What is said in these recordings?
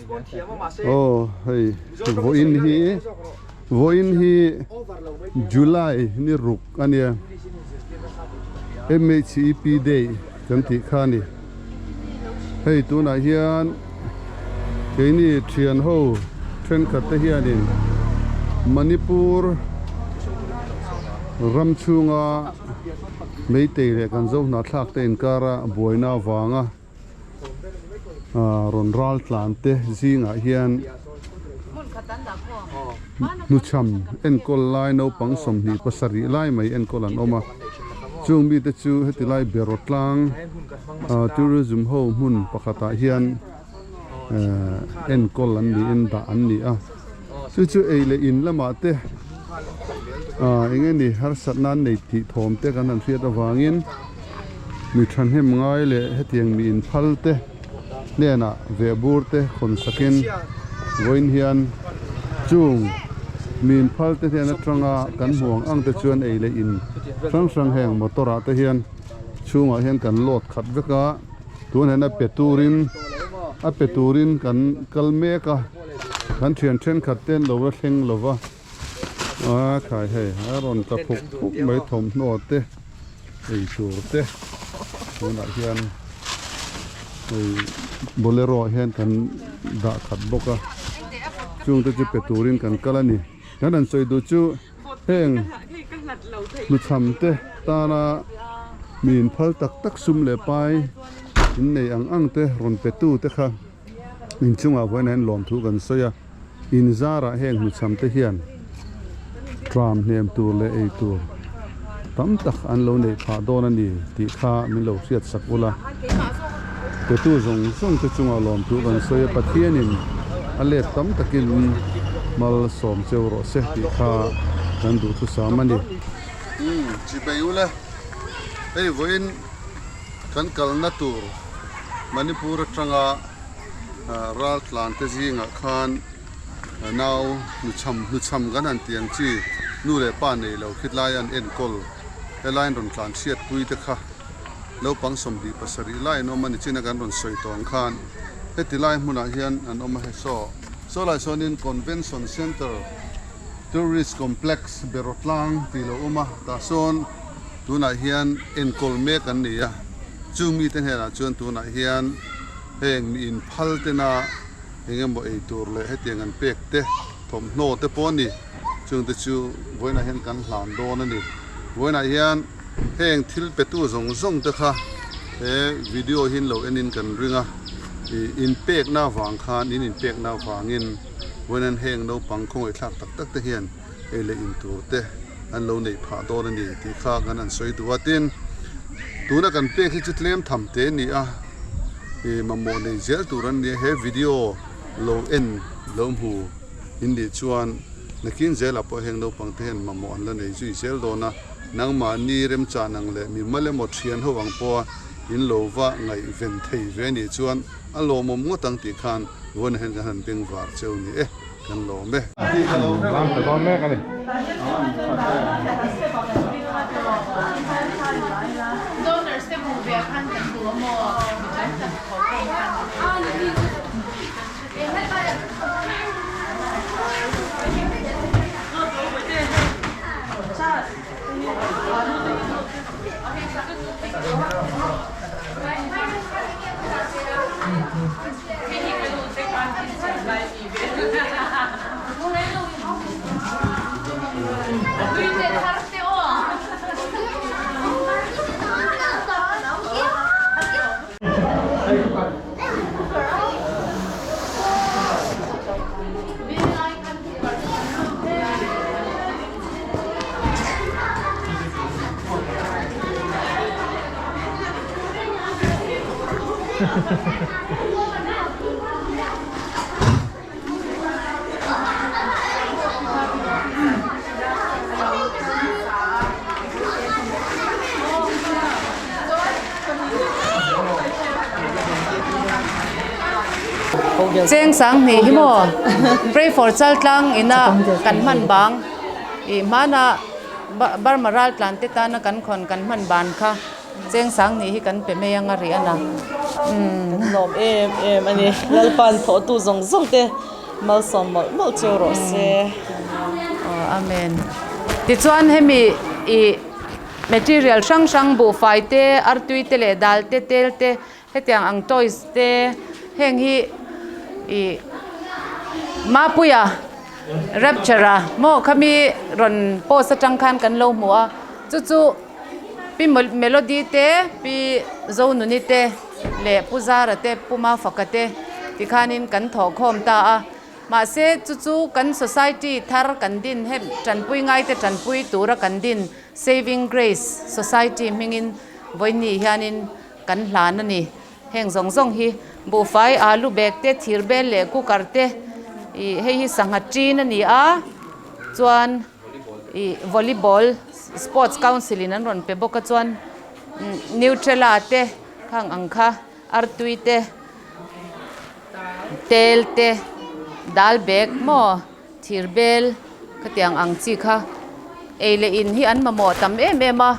Aw hei vawiin hi vawiin hi July ni ruk a nia MHEP day kan tih kha a ni hei tunah hian keini thian ho thenkhat te hianin Manipur ram chhunga Meitei leh kan zo hnahthlak te inkara buaina avanga rawn ral tlan te zingah hian hnuchham enkawl lai naupang 27 lai mai enkawl an awm a, chung mite chu heti lai beraw tlang tourism ho hmun pakhatah hian enkawl an niin dah an ni a, chu chu ei leh in lamah te eng nge ni harsatna an nei tih thawm te kan han hriat avangin mi thahnem ngai leh hetiang mi inphal te hnenah vehbur te khawn sakin vawiin hian chung mi inphal te hnen atanga kan hmu ang ang te chuan ei leh in hrang hrang heng motor ah te hian chhungah hian kan load khat vek a. Tun hian a pe turin a pe turin kan kal mek a kan thian thenkhat te an lo la thleng lo va a khai hei a rawn tla phuk phuk mai thawmhnaw te ei tur te tunah hian hei bolero ah hian kan dah khat bawk a chung te chu pe turin kan kal a ni kan han sawi duh chu. Heng hnuchham te tana mi inphal tak tak sum leh pai in nei ang ang te rawn pe tu te kha inchungah vawiin hian lawmthu kan sawi a, in zarah heng hnuchham te hian tram hnem tur leh ei tur tam tak an lo neih phah dawn a ni tih kha min lo hriat sak ula. Petu zawng zawng te chungah lawmthu kan sawi a, Pathianin a let tam takin malsawm cheu rawh se tih kha kan duhthusam a ni. Umm chibei ule, hei vawiin kan kalna tur Manipur atanga raltlan te zingah khan nau hnuchham hnuchham kan han tih ang chi nu leh pa nei lo khitlai an enkawl helaiin rawn tlan hriatpui te kha. Naupang 27 lai an awm a ni chin a kan rawn sawi tawh ang khan heti lai hmunah hian an awm a he saw saw lai sawnin convention centre tourist complex Berawtlang tih lo awm a tah sawn tunah hian enkawl mek an ni a chung mite hnenah chuan tunah hian heng mi inphal tena eng emaw ei tur leh hetiang an pek te thawmhnaw te pawh a ni chungte chu vawiinah hian kan hlan dawn a ni vawiinah hian. Heng thil petu zawng zawng te kha he video hi lo enin kan ring a, ih inpekna avang khan in inpekna avangin vawiin heng naupang khawngaihthlak tak tak te hian ei leh in tur te an lo neih phah dawn a ni tih kha kan han sawi duh a. Tin, tuna kan pek hi chu tlem tham te a ni a, ih mamawh nei zel tur an ni a, he video lo en lo hmu in nih chuan nakin zelah pawh heng naupang te hian mamawh an la nei zui zel dawn a. Nangmahni remchan ang leh mi mal emaw thian ho ang pawha in lo va ngaihven thei ve anih chuan a lawmawm ngawt ang tih khan vawiin hian kan han beng var cheu ni e, kan lawm e. Cheng sang hnih hi maw pray for Chaltlang ina kan hman bang ih hmana Burma raltlan te tana kan khawn kan hman ban kha. Cheng sang nih hi kan pe mai anga rih a na. Kan lawm em em a ni. Lalpa'n thawhtu zawng zawng te malsawm mawlh mawlh chu rawh se. Aw amen. Tichuan hemi i material hrang hrang buhfai te, artui te leh dal te, tel te hetiang ang toys te heng hi i Mapuia rapture a maw khami rawn post atang khan kan lo hmu a chu chu Pi Melody te, Pi Zonuni te leh Pu Zara te, Pu Mafaka te tikhanin kan thawhkhawm ta a. Mahse, chu chu kan society thar kan din hem tanpui ngaite tanpui tura kan din Saving Grace Society hmingin vawiin hianin kan hlan a ni. Heng zawng zawng hi buhfai, alu bag te, thir bel leh cooker te ih hei hi sangha ṭin a ni a, chuan ih volleyball sports council in an rawn pe bawk a chuan Nutrela te khang ang kha artui te tel te dal bag maw thir bel khatiang ang chi kha ei leh in hi an mamawh tam em em a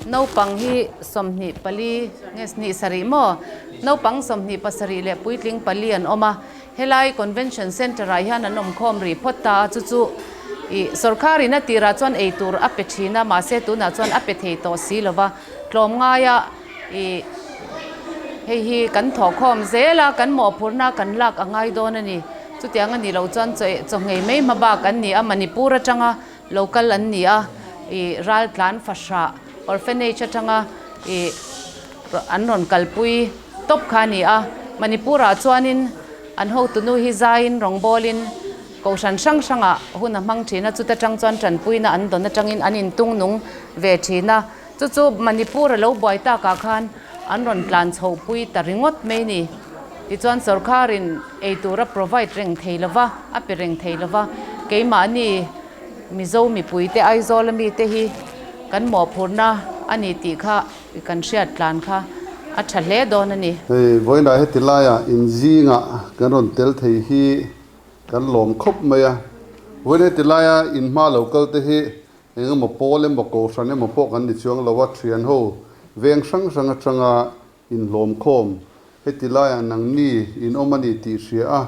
naupang hi 24 nge snih sarih maw naupang 27 leh puitling pali an awm a Helai Convention Centre ah hian an awmkhawm rih phawt ta a, chu chu ih sawrkar in a tirah chuan ei tur a pe thin a, mahse tunah chuan a pe thei tawh si lova, tlawmngaia ih hei hi kan thawhkhawm zel a, kan mawhphurhna kan lak a ngai dawn a ni. Chutiang a nih loh chuan chaw chaw nghei mai hma bak an ni a, Manipur atanga local an ni a, ih raltlan fahrah orphanage atanga ih An rawn kalpui tawp kha a ni a, Manipur-ah chuanin an hotunu hi zaiin rawngbawlin kohhran hrang hrangah hun a hmang thin a, chuta tang chuan tanpuina an dawn atangin an intung nung ve thin a, chu chu Manipur a lo buai takah khan an rawn tlan chhohpui ta ringawt mai a ni. Tichuan sawrkharin eitur a provide reng thei lova, a pe reng thei lova, keimahni Mizo mipuite Aizawl amite hi kan mawhphurhna a ni tih kha Kan hriat tlan kha a tha hle dawn a ni. Hei vawiinah heti laiah inzingah kan rawn tel thei hi kan lawm khawp mai a. Vawiin heti laia in hma lo kal te hi eng emaw pawl emaw kohhran emaw pawh kan ni chuang lo a, thian ho veng hrang hrang atanga inhlawm khawm heti laiah nangni in awm a ni tih hria a,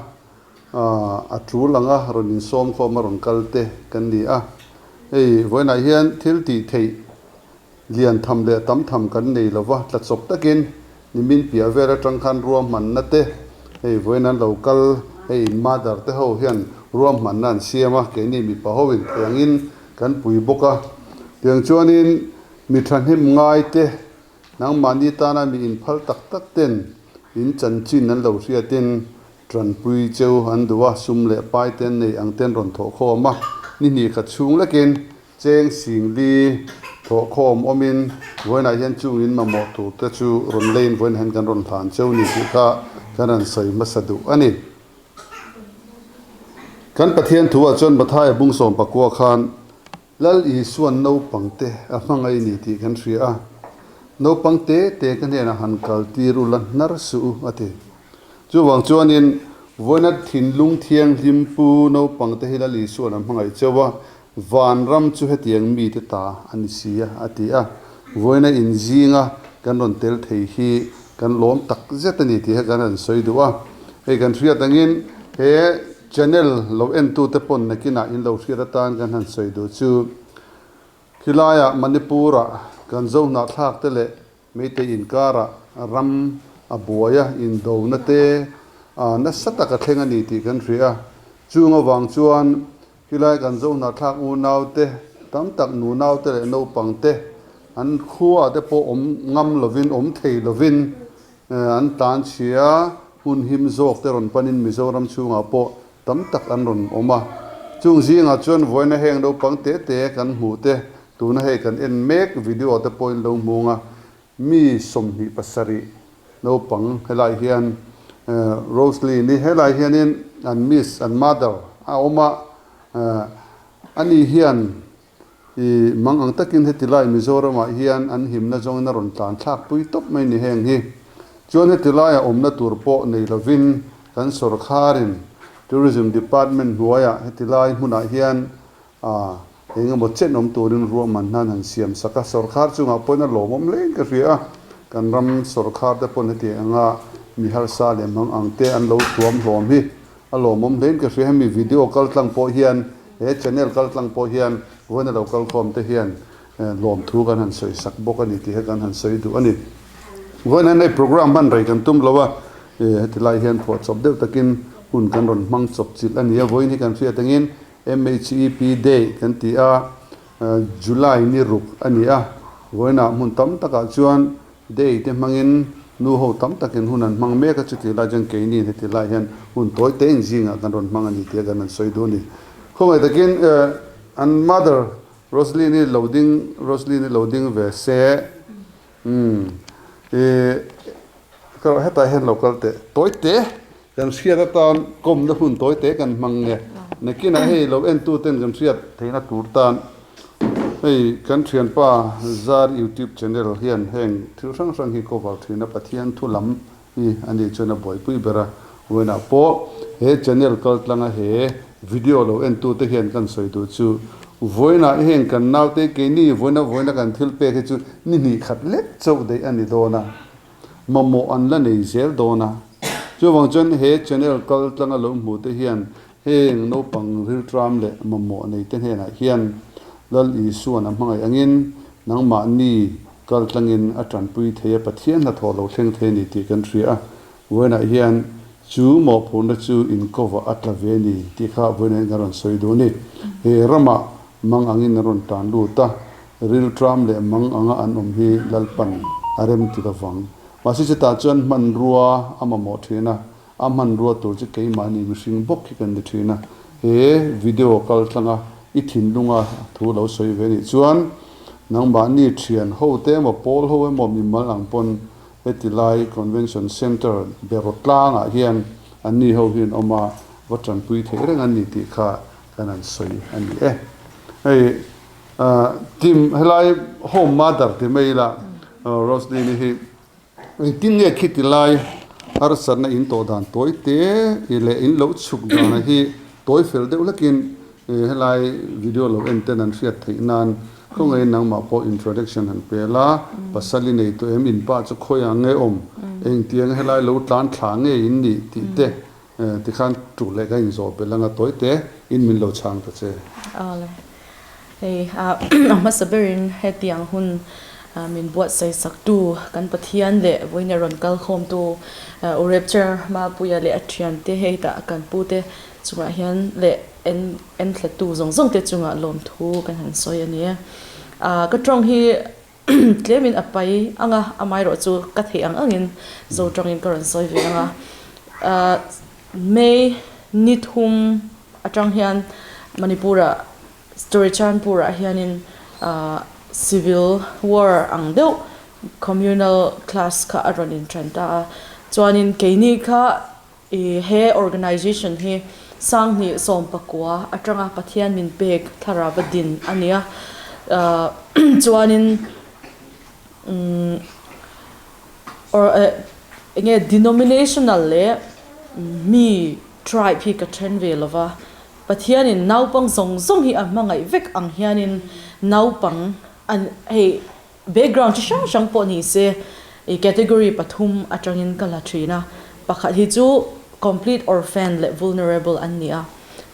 a tul anga rawn insawm khawm a rawn kal te kan ni a. Hei vawiinah hian thil tih theih Lian tham leh tam tham kan nei lo va, tla chawp takin nimin piah vel atang khan ruahmanna te, hei vawiin an lo kal, hei in mother te ho hian ruahmanna an siam a, keini mipa ho in thei angin kan pui bawk a. Tiang chuanin mi thahnem ngai te, nangmahni tana mi inphal tak tak ten in chanchin an lo hriatin Tanpui cheu an duh a, sum leh pai te an nei ang ten rawn thawh khawm a, ni hnih khat chhung lekin cheng singli thawh khawm awmin vawiinah hian chungin mamawh tur te chu rawn leiin vawiinah hian kan rawn hlan cheu ni tih kha kan rawn sawi hmasa duh a ni. Kan Pathian thu ah chuan Mathaia bung 19 khan Lal Isuan naupang te a hmangaih ni tih kan hria a, naupang te te ka hnenah han kal tir ula hnar suh u a ti. Chuvang chuanin vawiina thinlung thianghlim pu naupang te hi Lal Isuan a hmangaih cheu a, vanram chu hetiang mite ta a ni si a a ti a. Vawiina inzinga kan rawn tel thei hi kan lawm tak zet a ni tih kha kan rawn sawi duh a. Hei kan hriat angin he Channel lo entute pawn nakinah in lo hriat atan kan han sawi duh chu khilaiah Manipur-ah kan zo hnahthlak te leh Meitei inkarah ram a buai a, indona te a nasa tak a thleng a ni tih kan hria a. Chung avang chuan khilai kan zo hnahthlak unau te tam tak nunau te leh naupang te an khua te pawh awm ngam lovin awm thei lovin An tan chhia hun him zawk te rawn panin Mizoram chhungah pawh tam tak an rawn awm a. Chung zingah chuan vawiina heng naupang te te kan hmuh te, tuna hei kan en mek video te pawhin lo hmung a, mi 27 naupang helai hian Roselyn i helai hianin an miss, an mother a awm a, ani hian I mang ang takin heti lai Mizoramah hian an himna zawngin a rawn tlan thlak pui tawp mai ni heng hi. Chuan heti laia awmna tur pawh nei lovin kan sawrkharin Tourism Department hnuaiah heti lai hmunah hian a Eng emaw chen awm turin ruahman hnan han siam sak a, sawrkhar chungah pawhin a lawmawm hlein ka hria a, kan ram sawrkhar te pawn heti anga mi harsa leh mang ang te an lo tuam hlawm hi a lawmawm hlein ka hria. Hemi video kal tlang pawh hian, he channel kal tlang pawh hian vawiin a lo kal khawm te hian lawmthu kan han sawi sak bawk a ni tih kha kan han sawi duh a ni. Vawiin hian hei program hman rei kan tum lo a, heti lai hian phuahchawp deuh takin hun kan rawn hmang chawp chilh a ni a, vawiin hi kan hriat angin MHEP Day kan ti a, July ni ruk a ni a, vawiinah hmun tam takah chuan Day te hmangin nu ho tam takin hun an hmang mek a, chutih lai chuan keini heti lai hian hun tawi te inzingah kan rawn hmang a ni tih a kan han sawi duh a ni. Khawngaih takin an mother Roslyn-i lo ding Roslyn-i lo ding ve se, umm ih hetah hian lo kal teh tawi te. Kan hriat atan kawmna hun tawi te kan hmang nge. Nakinah hei lo entu ten kan hriat theihna tur tan hei kan thianpa Zar YouTube channel hian heng thil hrang hrang hi cover thin a, Pathian thu lam hi a nih chuan a buaipui ber a. Vawiinah pawh he channel kal tlanga he video lo entu te hian kan sawi duh chu vawiinah heng kan naute keini vawiina vawiina kan thil pek hi chu ni hnih khat lek chauh daih a ni dawn a. Mamawh an la nei zel dawn a. Chuvang chuan he channel kal tlanga lo hmu te hian heng naupang riltram leh mamawh nei te hnenah hian Lal Isuan a hmangaih angin nangmahni kal tlangin a tanpui thei a, Pathian hnathawh lo thleng thei a ni tih kan hria a. Vawiinah hian chu mawhphurhna chu inkovah a tla ve a ni tih kha vawiinah hian kan rawn sawi duh a ni. He ramah mang angin an rawn tan lut a. Rilṭam leh mang anga an awm hi Lalpan a rem ti lovang. Mahse chutah chuan hmanrua a mamawh ṭhin a, a hmanrua tur chu keimahni mihring bawk hi kan ni ṭhin a. He video kal tlanga i thinlunga thu lo sawi ve nih chuan nangmahni ṭhian ho te emaw pawl ho emaw mimal ang pawn heti lai Convention Centre beraw tlangah hian anni ho hi an awm a, va ṭanpui theih reng an ni tih kha kan han sawi a ni e. Hei. Tim, helai home mother ti mai ila Roslyn-i hi engtin nge khiti lai harsatna in tawh dan tawi te leh in lo chhuk dana hi tawi fel deuh hlakin helai video lo en ten an hriat theih nan khawngaihin nangmah pawh introduction han pe la, pasal i nei tawh em, in pa chu khawiah nge awm, engtiang helai lo tlan thla nge in nih tih te Tikhan ṭul leh ka inzawh belh anga tawi te in min lo chhang ta che. Awle. Hei a hmasa berin hetiang hun min buatsaih saktu kan Pathian leh vawiin rawn kal khawmtu U Repcher Mapuia leh a thiante hei tah kan pute chungah hian leh en enthlatu zawng zawng te chungah lawmthu kan han sawi a ni e. Ka tawng hi Tlemin a pai ang a, amaherawh chu ka theih ang angin zo tawngin ka rawn sawi ve ang a. May ni thum atang hian Manipur-ah Churachandpur-ah hianin civil war ang deuh communal clash kha a rawn intan ta a. Chuanin keini kha I he organization hi Sanghnih sawmpakua atanga Pathian min pek thlarava din a nia. Chuanin or enge denominational leh mi tribe hi ka then ve lova. Pathianin naupang zawng zawng hi a hmangaih vek ang hianin naupang an hei Background chi hrang hrang pawh ni se i category pathum atangin ka la thin a, pakhat hi chu complete orphan leh vulnerable an ni a,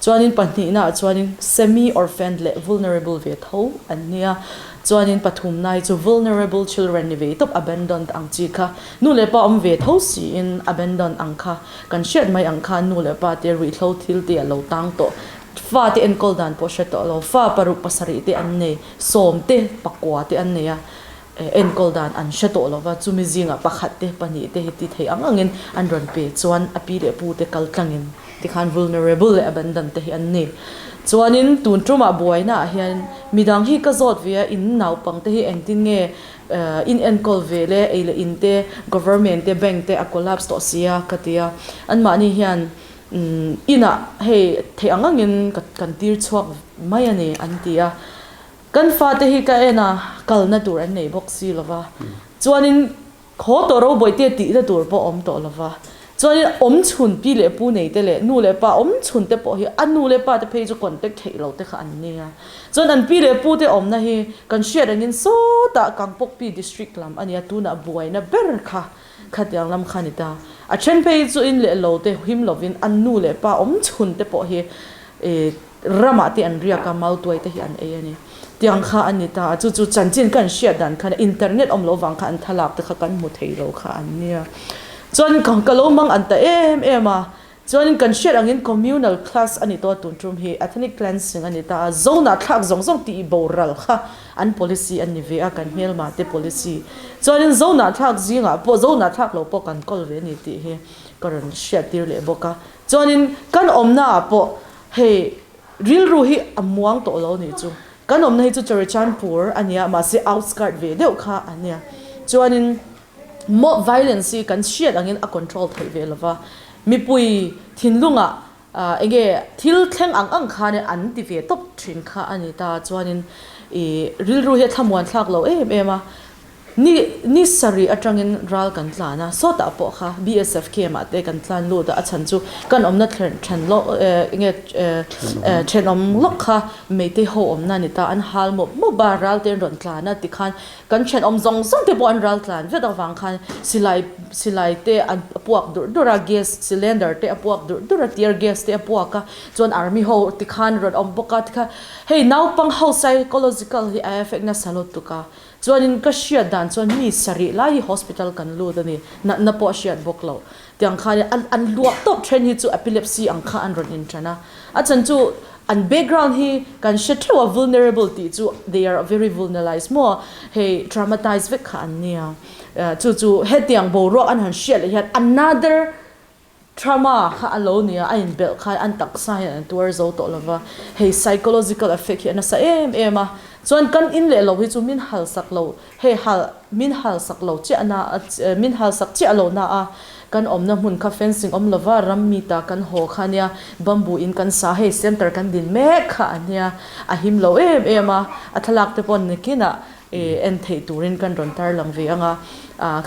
chuanin pahnihna ah chuanin semi orphan leh vulnerable ve tho an ni a, chuanin pathumna hi chu vulnerable children ni ve tawp abandoned ang chi kha nu leh pa awm ve tho siin abandoned ang kha kan hriat mai ang khan nu leh pa te ruihhlo thil te a lo tang tawh fa te enkawl dan pawh hre tawh lo fa paruk pasarih te an nei. Sawm te, pakua te an nei a, enkawl dan an hre tawh lova, chumi zingah pakhat te, pahnih te hi ti thei ang angin an rawn pe chuan a pi leh pu te kal tlangin tikhan vulnerable leh abandoned te hi an ni. Chuanin tun tumah buaina ah hian midang hi ka zawt ve a, in naupang te hi engtin nge in enkawl ve le, ei leh in te, government te, bank te a collapse tawh si a ka ti a, anmahni hian Inah hei theih ang angin kan tir chhuak mai a ni an ti a. Kan fate hi ka en a, kalna tur an nei bawk si lo va. Chuanin khaw tawh ro bawihte tihna tur pawh awm tawh lo va. Chuanin awm chhun pi leh pu nei te leh nu leh pa awm chhun te pawh hi a nu leh pa te phei chu contact theih lo te kha an nia. Chuan an pi leh pu te awmna hi kan hriat angin sawtah Kangpokpi district lam a nia tunah buaina ber kha khatiang lam kha a ni ta. A then phei chu in leh lo te him lovin an nu leh pa awm chhun te pawh hi ramah te an riak a, mautuai te hi an ei a ni. Tiang kha a ni ta a, chu chu chanchin kan hriat dan khan internet awm loh vang kha an thlalak te kha kan hmu thei lo kha an nia. Chuan ka lo mang an ta em em a, chuanin kan hriat angin communal class a ni tawh a tun tum hi ethnic cleansing a ni ta a, zone ah thlak zawng zawng tih boral kha an policy a ni ve a, kan hmelma te policy. Chuanin zone ah thlak zingah pawh zone ah thlak lo pawh kan kawl ve a ni tih hi ka rawn hriat tir leh bawk a. Chuanin kan awmna ah pawh hei rilru hi a muang tawh lo nih chu. Kan awmna hi chu Churachandpur a nia mahse outskirt ve deuh kha a nia. Chuanin mob violence hi kan hriat angin a control theih ve lova, mipui thinlungah enge thil thleng ang ang khan an ti ve tawp thin kha a ni ta. Chuanin ih rilru hi a thlamuan thlak lo em em a. Ni ni sarih atangin ral kan tlan a, sawtah pawh kha BSF camp ah te kan tlan lut a, a chhan chu kan awmna then lawk enge thenawm lawk kha Meitei ho awmna a ni ta, an hal mawp mawp a, ral te an rawn tlan a tikhan kan thenawm zawng zawng te pawh an ral tlan vek avang khan silai silai te an puak durh durh a, gas cylinder te a puak durh durh a, tear gas te a puak a, chuan army ho tikhan rawn awm bawk a tikhan hei naupang ho psychological hi a effect nasa lutuk a. Chuanin ka hriat dan chuan mi sarih lai hi hospital kan lut a ni, natna pawh a hriat bawk loh. Tiang khan an an luah tawp then hi chu epilepsy ang kha an rawn inṭan a. A chan chu an background hi kan hre theuh a, vulnerable tih chu they are very vulneralized maw, hei traumatized vek kha an nia. Chu chu hetiang boruak an han hriat leh hian another Trauma kha a lo nia, a inbelh khan an taksa hian an tuar zo tawh lova, hei psychological effect hi a nasa em em a, chuan kan in leh lo hi chu min hal sak lo, hei hal min hal sak lo chiah na a, min hal sak chiah lo na a, kan awmna hmun kha fencing awm lova, ram mi ta kan haw kha nia, bamboo in kan sa hei center kan din mek kha a nia, a him lo em em a, a thlalak te pawh nikinah en theih turin kan rawn tarlang ve ang a,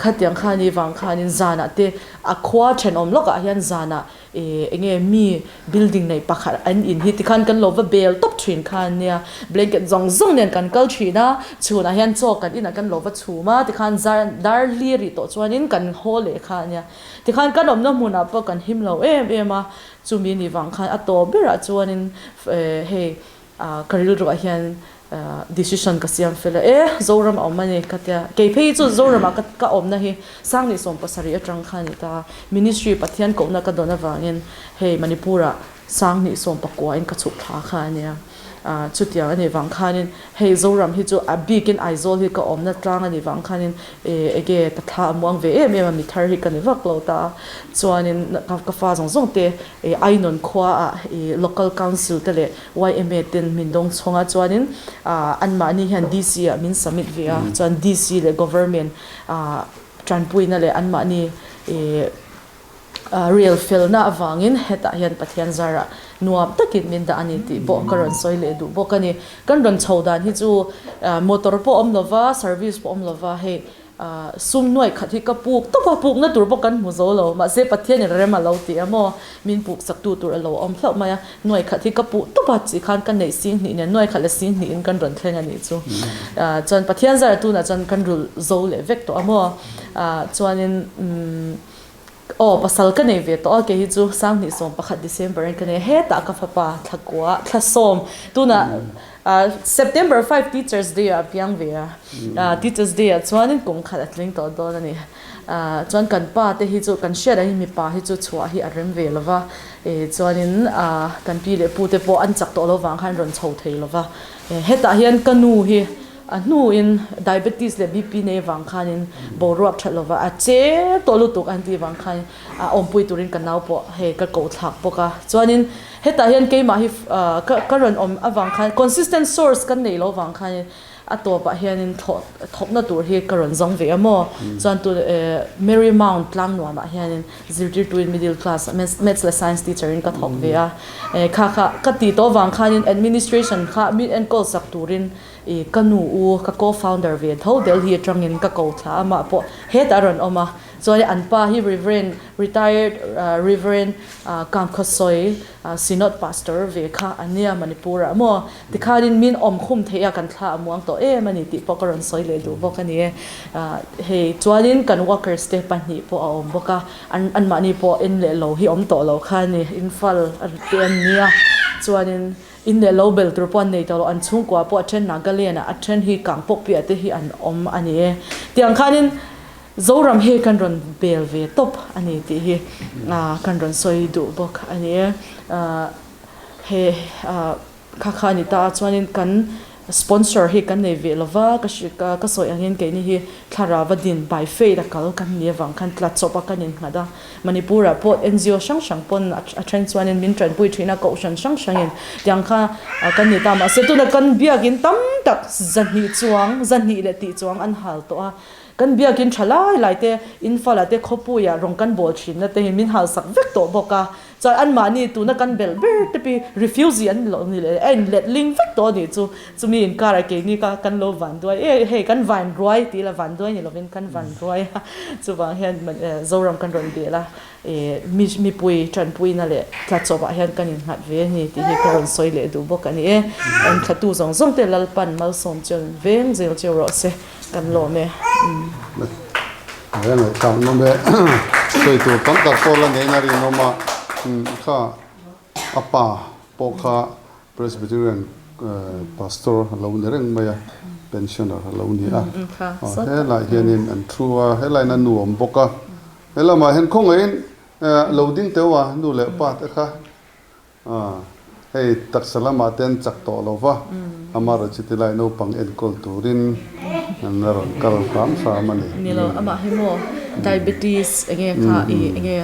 khatiang khan i vang khanin zanah te a khua thenawm lawkah hian zanah eng nge mi building nei pakhat an in hi tikhan kan lo va bel tawp thin kha an nia, blanket zawng zawng nen kan kal thin a, chhunah hian chaw kan inah kan lo va chhum a tikhan zar dar li rih tawh chuanin kan haw leh kha a nia, tikhan kan awmna hmunah pawh kan him lo em em a, chumi ni vang khan a tawp berah chuanin hei Ka rilruah hian decision ka siam fel a, e Zoram a awm a ni ka tia, kei phei chu Zoramah ka ka awmna hi Sangni 17 atang kha a ni ta, ministry Pathian kohna ka dawn avangin hei Manipurah Sangni 19 in ka chhuk thla kha a nia, chutiang a nih vang khanin hei Zoram hi chu a bikin Aizawl hi ka awmna tlang a nih vang khanin ege ka thla a muang ve em em a, mi thar hi ka ni vak lo ta, chuanin ka fa zawng zawng te Ainawn khuaah local council te leh YMA ten min dawng chhawng a chuanin anmahni hian DC ah min submit ve a chuan DC leh government tanpuina leh anmahni rel felna avangin hetah hian Pathian zarah nuam takin min dah a ni tih pawh ka rawn sawi leh duh bawk a ni. Kan rawn chho dan hi chu motor pawh awm lova service pawh awm lova hei Sum nuaih khat hi ka puk tawp a, pukna tur pawh kan hmu zo lo. Mahse Pathianin rem a lo ti a maw? Min puk chaktu tur a lo awm hlauh mai a. Nuaih khat hi ka puh tawp a, chi khan ka neih sing hnih nen nuaih khat leh sing hnihin kan rawn thleng a nih chu. Chuan Pathian zara tunah chuan kan rulh zo leh vek tawh a maw? Chuanin umm aw pasal ka nei ve tawh a, kei hi chu Sanghnih 11 December in ka nei a, hetah ka fapa thla kua thla sawm tunah September 5 Teachers Day ah a piang ve a, Teachers Day ah chuanin kum khat a tling tawh dawn a ni. Chuan kan pa te hi chu kan hriat ang hi mipa hi chu chhuah hi a rem ve lo va, chuanin kan pi leh pu te pawh an chak tawh lo vang khan rawn chho thei lo va. Hetah hian ka nu hi a hnuin diabetes leh BP nei vang khanin boruak that lo va, a che tawh lutuk an tih vang khan a awmpui turin ka nau pawh hei ka koh thlak bawk a. Chuanin hetah hian keimah hi ka rawn awm avang khan consistent source kan neih loh vang khanin a tawpah hianin thawh thawkna tur hi ka rawn zawng ve a maw. Chuan tu Mary Mount tlang nuamah hianin zirtirtuin middle class maths leh science teacher in ka thawk ve a. Kha kha ka tih tawh vang khanin administration kha min enkawl sak turin I ka nu u ka co-founder ve tho Delhi atangin ka ko thla a, amah pawh hetah a rawn awm a. Chuan an pa hi Reverend retired Reverend Kangkhawsawi Synod Pastor ve kha a nia Manipur ah maw? Tikhanin min awm khum theih a kan thla a muang tawh em a ni tih pawh ka rawn sawi leh duh bawk a ni e. Hei chuanin kan workers te pahnih pawh a awm bawk a, an anmahni pawh en leh lo hi awm tawh lo kha a ni, infal te an nia. Chuanin in leh lo bel tur pawh an nei tawh lo, an chhungkua pawh a then Nagaland ah a then hi Kangpawkpiah te hi an awm a ni e. Tiang khanin Zoram hi kan rawn bel ve tawp a ni tih hi kan rawn sawi duh bawk a ni e. He kha kha a ni ta a, chuanin kan sponsor hi kan nei ve lova, ka ka sawi angin keini hi thlarau a din by faith a kal kan ni avang khan tla chawp a kan innghat a. Manipur ah pawh NGO hrang hrang pawn a then chuanin min tanpui thin a, kohhran hrang hrangin tiang kha kan ni ta mahse tuna kan biakin tam tak zahnih chuang zahnih leh tih chuang an hal tawh a. Kan biakin tha lai lai te, Imphal ah te khawpui ah rawng kan bawl thin na te hi min hal sak vek tawh bawk a, chuan anmahni tuna kan belh ber te pi refugee an lo ni leh a in let ling vek tawh a nih chu, chumi inkar ah keini kha kan lo van duai e hei kan van ruai tih ila van duai ni lovin kan van ruai a, chuvang hian Zoram kan rawn bel a. Mipui tanpuina leh tlachawp ah hian kan innghat ve a ni tih hi ka rawn sawi leh duh bawk a ni e. An thlatu zawng zawng te Lalpan malsawm cheu veng zel cheu rawh se kan lawm e. He ngaihthlak nawm e. Sawi tur tam tak pawh la neihna rinawm a kha a pa pawh kha Presbyterian Pastor a lo ni reng mai a, pensioner a lo ni a. Helai hianin an thu a, helaiin a nu awm bawk a. He lamah hian khawngaihin lo ding teuh a, nu leh pa te kha hei taksa lamah te an chak tawh lo va, amaherawhchu chuti lai naupang enkawl turin an la rawn kal hram hram a ni. Ni lo, amah hi maw diabetes enge kha i enge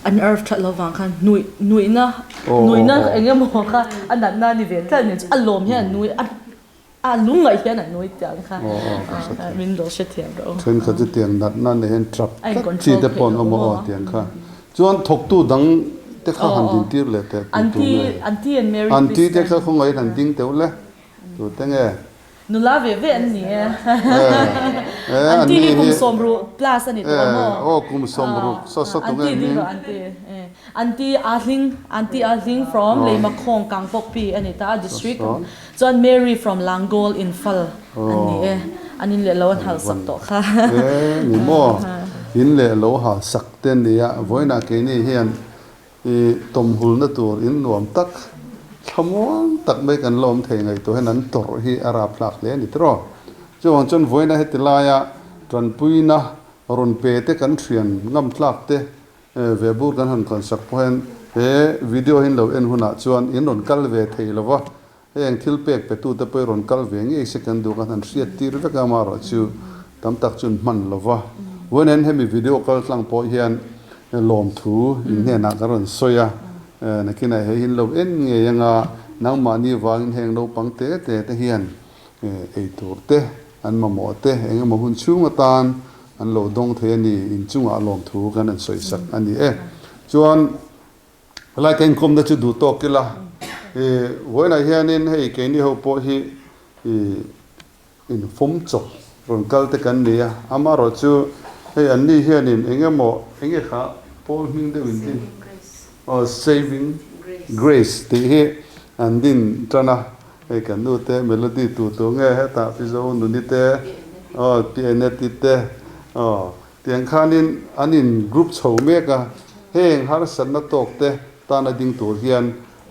an earth that lo vang khan nuih nuihna nuihna enge maw kha a natna a ni ve tlat a ni chu a lawm hian a nui a. A lungngaih hian a nui tiang kha min lo hrethiam rawh u. Thenkhat chu tiang natna nei hian trap tlat chi te pawh an awm a aw tiang kha. Chuan thawktu dang te kha han din tir leh teh tu tu nge. Aunty and Mary Aunty te kha khawngaihin han ding teuh le. Tu te nge. Nula ve ve an ni e. Aunty hi kum sawmruh plus a ni tawh a maw. Aw kum sawmruh saw saw tu nge an hming. Aunty Ahling Aunty Ahling from Leimakhawng Kangpokpi a ni ta a district. Chuan Mary from Langol Imphal an ni e, an in leh lo an hal sak tawh kha. E ni maw, in leh lo hal sak te nia, vawiinah keini hian i tawmhulna tur in nuam tak, thlamuang tak mai kan la awm thei ngaihtuah hian an tawrh hi a rapthlak hle a ni tiraw. Chuvang chuan vawiinah heti laia tanpuina rawn pe te kan thian ngam tlak te Ve bur kan han tlansak pawh hian he video hi lo en hunah chuan in rawn kal ve thei lo va, heng thil pek pe tute pawh i rawn kal ve ngei se kan duh kan han hriat tir vek a, amaherawh chu tam tak chu an hman lo va. Vawiin hemi video kal tlang pawh hian lawmthu in hnenah kan rawn sawi a, nakinah hei hi in lo en ngei anga nangmahni vangin heng naupang te te te hian ei tur te an mamawh te eng emaw hun chhung atan an lo dawng thei a ni, inchungah lawmthu kan han sawi sak a ni e. Chuan helai ka inkawmna chu duh tawk ila, i vawiinah hianin hei keini ho pawh hi i infawm chawp rawn kal te kan ni a, amaherawh chu hei anni hianin eng emaw eng nge kha pawl hming deuh in din aw Saving Grace tih hi an din tan a. Hei kan nu te Melody tu tu nge hetah Pi Zo Nuni te aw Pi Eneti te aw tiang khanin an in group chho mek a, heng harsatna tawk te tana ding tur hian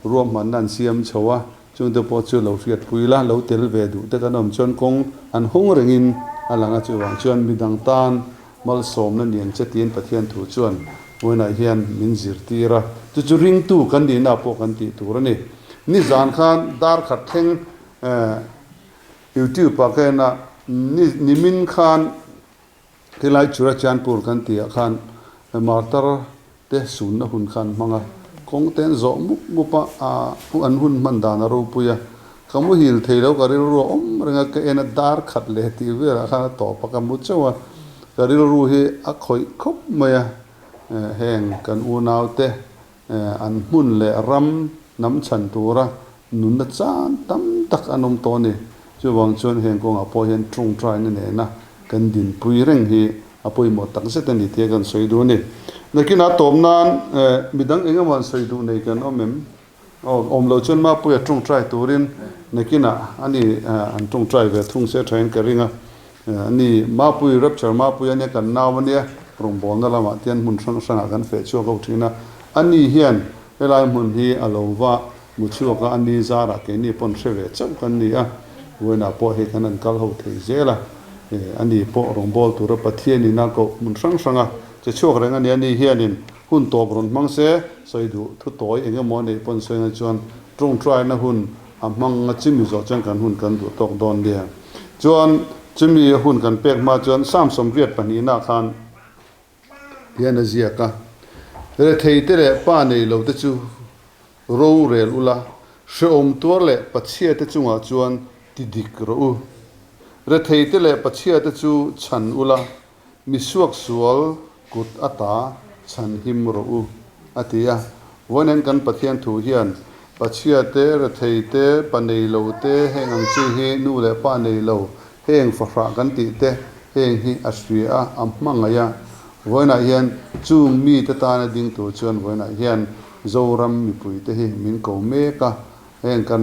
ruahmanna an siam chho a, chungte pawh chu lo hriatpui la, lo tel ve duh te kan awm chuan kawng an hawng rengin a lang a, chuvang chuan midang tan malsawmna niang che tiin Pathian thu chuan vawiinah hian min zirtir a, chu chu ringtu kan nihna pawh kan tih tur a ni. Nizan khan dar khat thleng YouTube ah ka en a, nimin khan helai Churachandpur kan tih ah khan martar te sunna hun khan hmang a, kawng te an zawh mup mup a, an hun hman dan a ropui a, ka muhil thei lo ka rilru a awm reng a, ka en a dar khat leh tih velah khan a tawp a ka mu chauh a, ka rilru hi a khawih khawp mai a, heng kan unau te An hmun leh ram hnam chhan tura nunna chan tam tak an awm tawh a ni. Chuvang chuan heng kawngah pawh hian tawngtaina nena kan dinpui reng hi a a pawimawh tak zet a ni tih a kan sawi duh a ni. Nakinah tawp nan midang eng emaw an sawi duh nei kan awm em? Aw, awm lo chuan Mapuia tawngtai turin nakinah a ni an tawngtai ve thung se thain ka ring a. A ni, Mapui, Rapture Mapui a nia, kan nau a nia, rawngbawlna lamah te hian hmun hrang hrangah kan feh chhuak ho thin a. A ni hian helai hmun hi a lo va mu chhuak a, a ni zarah keini pawn hre ve chauh kan ni a, vawiinah pawh hei kan han kal ho thei zel a. A ni pawh rawngbâwl tura Pathianin a koh hmun hrang hranga che chhuak reng a ni. A ni hianin hun tawp rawn hmang se, sawi duh thu tawi eng emaw a neih pawn sawi na chuan tawngtaina hun a hmang a chimi zawh chuan kan hun kan duh tawk dawn nia. Chuan chumi hun kan pek hma chuan Psalm 82 nah khan hian a ziak a, Retheite leh pa nei lo te chu rorel ula, hrehawm tuar leh pachhia te chungah chuan ti dik rawh u. Retheite leh pachhia te chu chhan ula, Mi suaksual kut ata chhan him rawh u, a ti a. Vawiin kan Pathian thu hian Pachhia te, rethei te, pa nei lo te, heng ang chi hi nu leh pa nei lo, heng fahrah kan tih te, heng hi a hria a, a hmangaih a. Vawiinah hian chung mite tana ding tur chuan vawiinah hian Zoram mipuite hi min ko mek a. Heng kan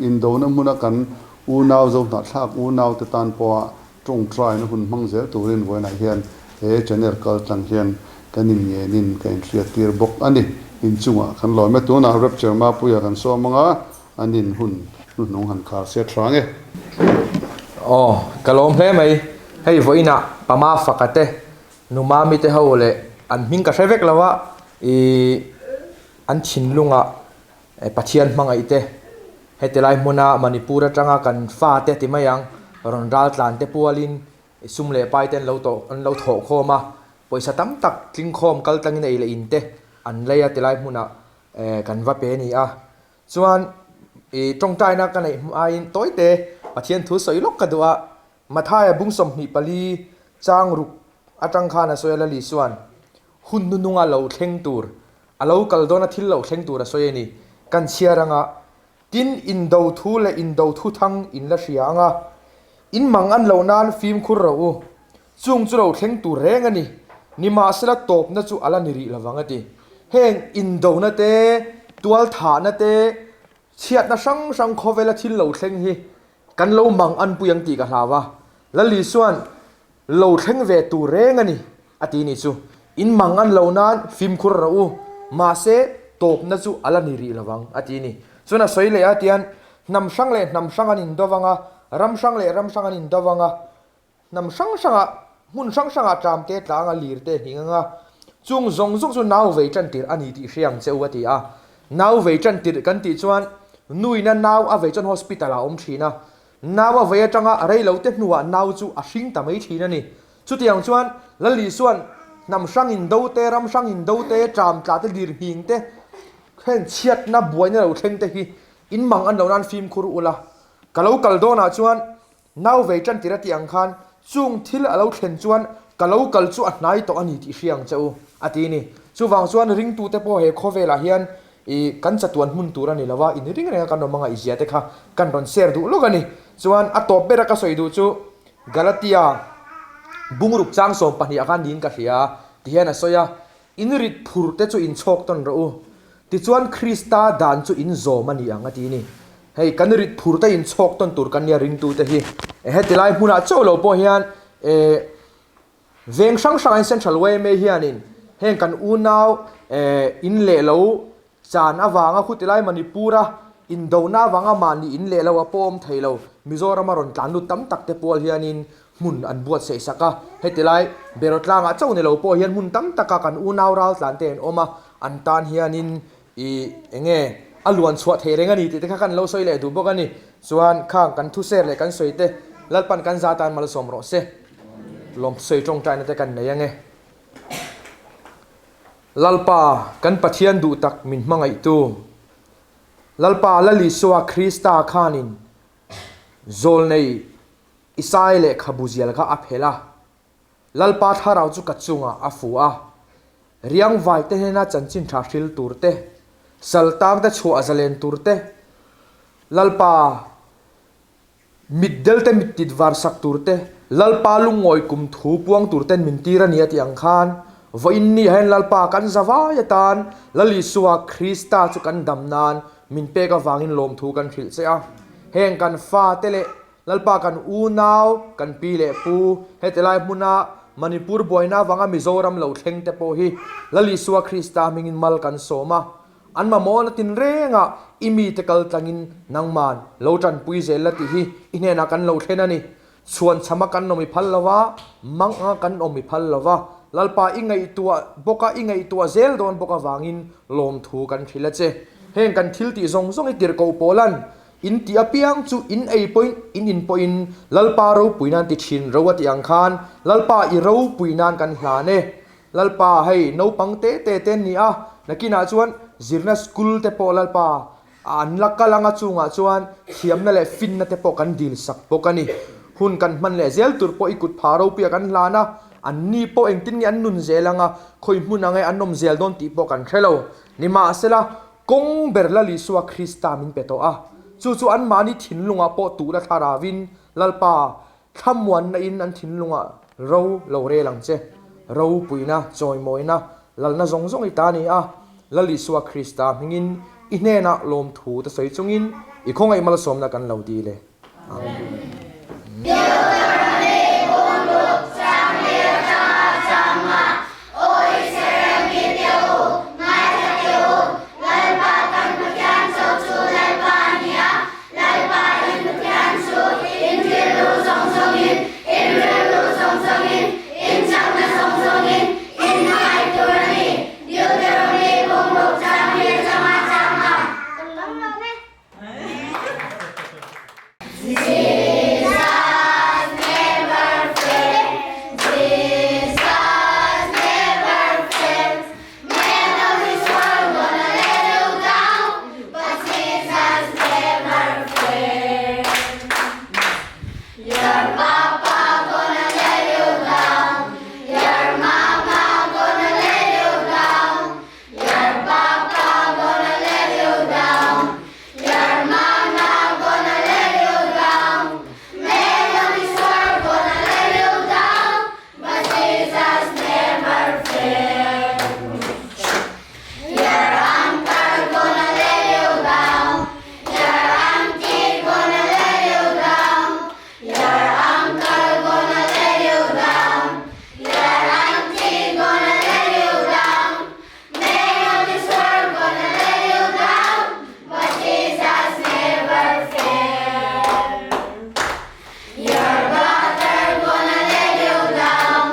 indona hmuna kan unau Zohnahthlak unaute tan pawha Tawngtaina hun hmang zel turin vawiinah hian he channel kal tlang hian kan inngenin ka inhriat tir bawk a ni. Inchungah kan lawm e. Tunah Rapture Mapuia kan sawm anga an in hun hnuhnung han khar se tha nge. Aw, ka lawm hle mai. Hei vawiinah Pama Faka te, Numami te ho leh an hming ka hre vek lo a, ih an thinlungah Pathian hmangaih te, heti lai hmuna Manipur atanga kan fate ti mai ang, rawn ral tlan te pualin sum leh pai te an lo tawh an lo thawh khawm a, pawisa tam tak tling khawm kal tlangin ei leh in te an lei a ti lai hmunah kan va pe a ni a. Chuan ih tawngtaina ka neih hmain tawi te Pathian thu sawi lawk ka duh a, Mathaia bung 24 chang ruk atang khan a sawi a Lali chuan hun nununga lo thleng tur A lo kal dawn a thil lo thleng tur a sawi a ni. Kan chhiar anga, tin indo thu leh indo thu thang in la hria anga, in mang an lo nan fimkhur ro u. Chung chu lo thleng tur reng a ni. Nimahsela tawpna chu a la ni rih lovang a ti. Heng indona te, tualthahna te, chhiatna hrang hrang khawvela thil lo thleng hi kan lo mang an pui ang tih ka hlau a. Lali chuan Lo thleng ve tur reng a ni, a ti nih chu. In mang an lo nan fimkhur rawh u, mahse tawpna chu a la ni rih lovang, a ti ni. Chuan a sawi leh a, tian hnam hrang leh hnam hrang an indo vang a, ram hrang leh ram hrang an indo vang a, hnam hrang hrangah hmun hrang hrangah tlam te tlang a, lir te hning ang a, chung zawng zawng chu nau vei tan tirh a ni tih hre ang che u, a ti a. Nau vei tan tirh kan tih chuan nuina nau a vei chuan hospital ah a awm thin a, Nau a vei atanga rei lo te hnuah nau chu a hring ta mai thin a ni. Chutiang chuan Lal Isua'n hnam hrang indo te, ram hrang indo te, tram tla te, lir nghing te, heng chhiatna buaina lo thleng te hi in mang an lo nan fimkhur ula. Ka lo kal dawnah chuan nau vei tan tir a tih ang khan chung thil a lo thlen chuan ka lo kal chu a hnai tawh a ni tih hria ang che u, a ti a ni. Chuvang chuan ringtute pawh he khawvelah hian I kan chatuan hmun tur a ni lo a, in ring renga kan awm anga i zia te kha kan rawn share duh lawk a ni. Chuan a tawp bera ka sawi duh chu Galatia bungruk chang 12 ah khan niin ka hria a ti hian a sawi a, In rit phur te chu in chhawk tawn rawh u, tichuan Krista dan chu in zawm a ni ang a ti a ni. Hei kan rit phur te in chhawk tawn tur kan nia ringtu te hi. Heti lai hmunah chauh lo pawh hian eh Veng hrang hrangin Central yma hianin heng kan unau in leh lo chan avanga khutilai Manipur-a indona avanga mahni in leh lo a pawm thei lo Mizorama rawn tlan lut tam tak te pual hianin hmun an buatsaih sak a. Hetilai Berawtlangah chauh ni lo pawh hian hmun tam taka kan unau raltlan te an awm a, an tan hianin i enge a luan chhuah thei reng a ni tih te kha kan lo sawi leh duh bawk a ni. Chuan khang kan thuser leh kan sawi te Lalpan kan za tan malsawm rawh se. Lawmsawi tawngtaina te kan nei ange. Lalpa, kan Pathian duh tak min hmangaihtu, Lalpa Lal Isua Krista khanin zawlnei Isai lehkhabu zial kha a phelh a, Lalpa thlarau chu ka chungah a fu a, riangvai te hnena chanchin tha hril tur te, saltang te chhuah zalen tur te, Lalpa Mitdel te mittit var sak tur te, Lalpa lungawi kum thu puang tur ten min tir a ni a tih ang khan, vawiin ni ah hian Lalpa kan zavai atan Lal Isua Krista chu kan dam nan min pek avangin lawmthu kan hrilh che a. Heng kan fate leh Lalpa kan unau, kan pi leh pu, heti lai hmuna Manipur buaina avanga Mizoram lo thleng te pawh hi Lal Isua Krista hmingin mal kan sawm a. An mamawhna tinrengah i mite kal tlangin nangman lo tanpui zel la tih hi i hnenah kan lo thlen a ni. Chhuanchhama kan awm i phal lo va, mang anga kan awm i phal lo va, Lalpa i ngaihtuah bawk a, i ngaihtuah zel dawn bawk avangin lawmthu kan hrilh a che. Heng kan thil tih zawng zawng i tirhkoh pawlan in tih apiang chu in ei pawhin in in pawhin Lalpa ropui nan ti thin ro a tih ang khan Lalpa i ropui nan kan hlan e. Lalpa, hei naupang te te te an ni a, nakinah chuan zirna school te pawh Lalpa an la kal anga chungah chuan thiamna leh finna te pawh kan dil sak bawk a ni. Hun kan hman leh zel tur pawh i kut pha ropuia kan hlan a, an ni pawh engtin nge an nun zel anga khawi hmun ange an awm zel dawn tih pawh kan hre lo. Nimahsela, kawng ber Lal Isua Krista min pe tawh a, chu chu anmahni thinlungah pawh tuhna thlaravin Lalpa Thlamuanna in an thinlungah ro lo rel ang che. Ropuina, chawimawina, lalna zawng zawng i ta ni a, Lal Isua Krista hmingin i hnenah lawmthu te sawi chungin i khawngaih malsawmna kan lo dil e. Amen. Lalpa in Pathian chu in rilru zawng zawngin, in rilru zawng zawngin, in chakna zawng zawngin in hmangaih tur a ni. Deuteronomy bungruk chang hi a changa chang a. Kan lawm lawm e. Jesus never fails, Jesus never fails, Man of this world gonna let you down, but Jesus never fails. Your papa gonna let you down, your mama gonna let you down, your papa gonna let you down, your mama gonna let you down. Man of this world gonna let you down, but Jesus never fails. Your uncle gonna let you down, your auntie gonna let you down, your uncle gonna let you down, your auntie gonna let you down. Man of this world gonna let you down, but Jesus never fails. Your brother gonna let you down,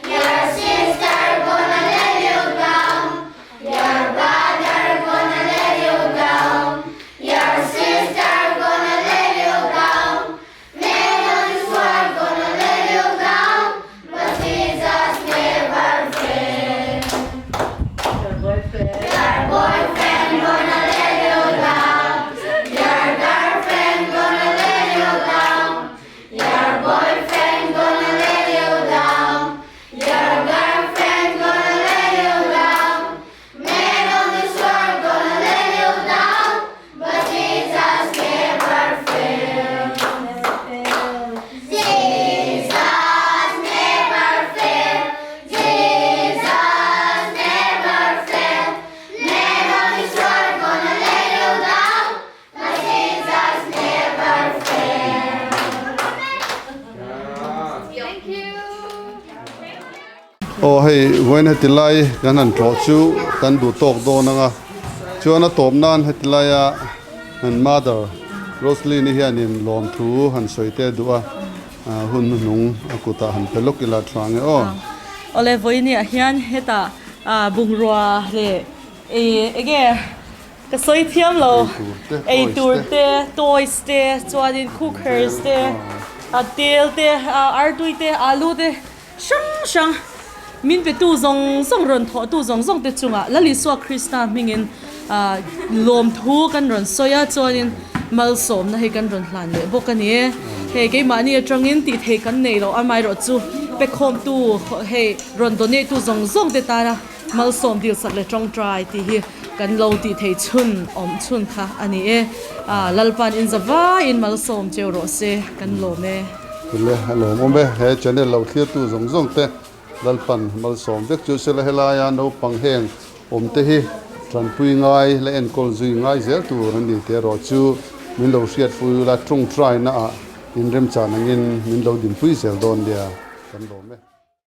your sister gonna let you down, your brother gonna let you down, your sister gonna let you down. Man of this world gonna let you down, but Jesus never fails. Your boyfriend gonna let you down, your girlfriend gonna let you down, your boyfriend gonna let you down, your girlfriend gonna let you down. Man of this world gonna let you down, but Jesus never fails. Jesus never fails. Jesus never fails. Man of this world gonna let you down, but Jesus never fails. Thank you. Aw hei vawiin heti lai kan han tlawh chu kan duh tawk dawn ang a, chuan a tawp nan heti laia an mother Roseline-i hianin lawmthu han sawi te duh a, hun hnuhnung a kutah han pe lawk ila tha ang e aw. Awle vawiin ah hian hetah bungrua leh enge ka sawi thiam lo eitur te toys te chuanin cookers te tel te artui te alu te hrang hrang min pe tu zawng zawng rawn thawh tu zawng zawng te chungah Lal Isua Krista hmingin lawmthu kan rawn sawi a chuanin malsawmna hi kan rawn hlan leh bawk a ni e hei keimahni atangin tih theih kan nei loh amaherawh chu pekhawmtu hei rawn donate tu zawng zawng te tana malsawm dilsak leh tawngtai tih hi kan lo tih theih chhun awm chhun kha a ni e Lalpa'n inza vaiin malsawm cheu rawh se kan lawm e. Le a lawmawm e, he channel lo thlirtu zawng zawng te Lalpan malsawm vek chu sela helaia naupang heng awm te hi tanpui ngai la enkawl zui ngai zel tur a ni tih erawh chu min lo hriatpui ula tawngtaina ah inremchan angin min lo dinpui zel dawn nia kan lawm e.